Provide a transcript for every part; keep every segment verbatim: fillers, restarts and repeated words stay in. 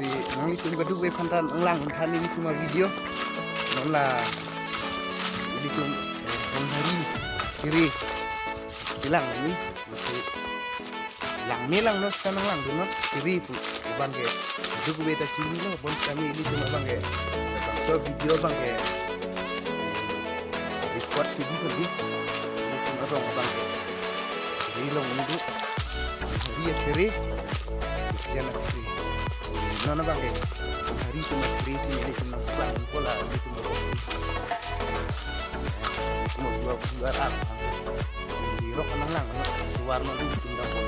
Si nanglitum kadokave aphan ta nanglang un than ilitum avideo. Non la ilitum, eh, Honghari kere kelang ni. Masi langme langno seta nanglangdunnon, kere pu abang ke kadokave ta chinilo, bonsitame ilitum abang ke bangso video abang ke record kebi kali. Ilitum arong abang ke kere long ni do. Hari ya kere, Christian ya kere. Non abang ke Honghari atum akere si ilitum nangplang pola ilitum abang. Ilitum abang dua orang. Di rok nanglang, suar no ilitum dapot.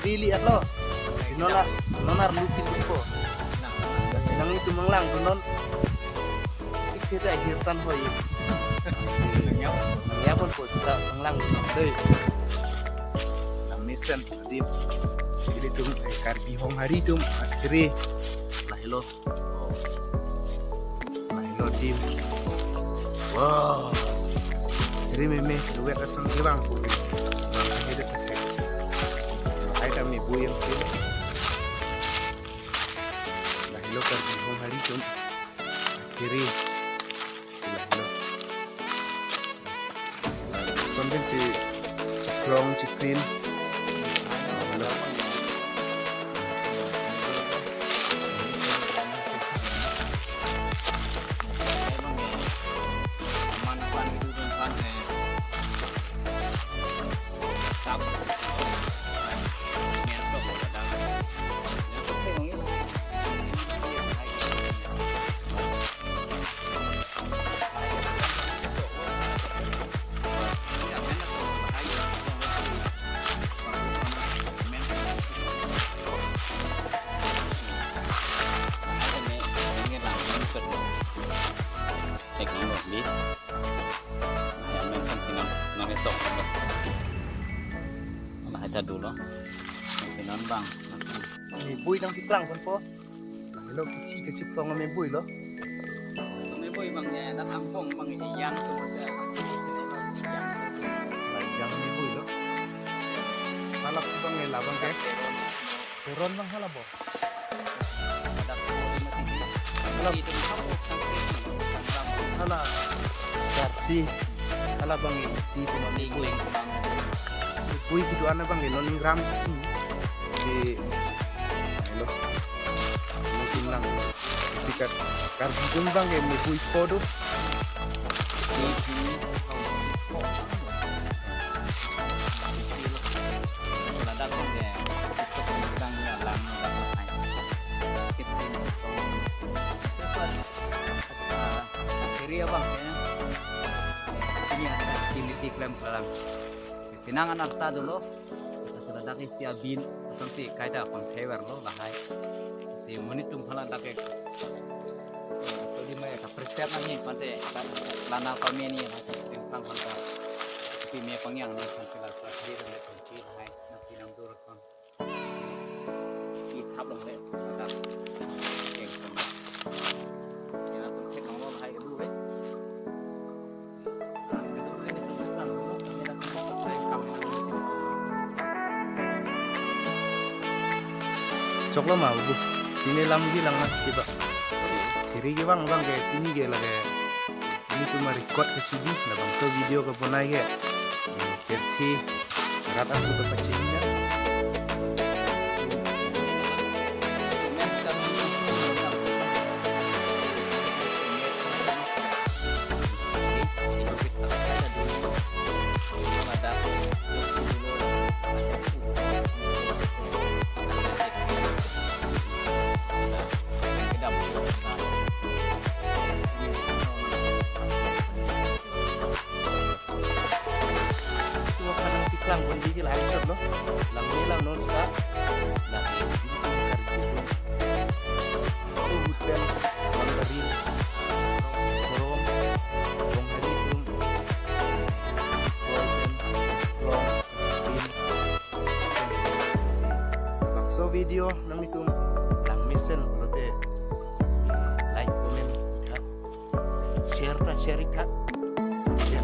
Rili atlo. Si non la, non arlu pindupo. Si nanglitum nanglangdunnon. Tik kita hirtan hoi. Nangya ponpo seta nanglangdunnon dei. Langmesen adim. Ilitum, eh, Karbi Honghari atum akere. Lahelo. Oh. Lahelo adim. Wow. Kere meme, duet asam kevang pu. Lahelo adim. Lahai ta mebui yang sih. Lahelo Karbi Honghari atum akere. Lahelo. Something si strong chicken. Teknologi. Yang main kan sinan, nang esok. Lahai ta dolo. Sinan bang. Mebui nangkeplang ponpo. Lahelo kithi kacheplang mebui lo. Mebui bang ya, dan ampong bang iyan tu ya. Yang mebui lo. Halap bang ya labang ke. Teron bang halap bo. Halap. Hala. Jarsi. Hala bang iti pemang mebui. Mebui kedo-an abang non ramsi. Si, hello. Mungkin lang. Sikat Karbi atum bang ke mebui podo. Ladak bang ke. Kiri abang ke. Ini ada activity klem kelang. Pinangan arta dolo. Ladak isi abin, atau si kaita pangthever lo lahai. Si monit atum phan ladak ke. Todi mai kapreset nangji pante lana pameni lahai, tingpang phan ta. Tapi me pangyang ni phan sila sa diri nang pangki lahai, nang pinang dur phan. Ithap long le, ladak. Keng phan. Ya, atum thek nang lo lahai kedo le. Choklo ma bu. Pine lam bilang na kiba. Kiri kevang bang ke pini ke lage. Ilitum record kachibi, labangso video kebonai ke. Pirthe rat asu kapachibi na. Tua kanang tiklang pon bigi lang chot lo. Langme langno seta. Nah, ini kan karbi itu. Oh, hutan, Mandarin, Korom, Honghari atum, Golden, Long, Green. Bangso video nanglitum langmesen pulote like, comment, ha. Share ta share ik tha. Ya,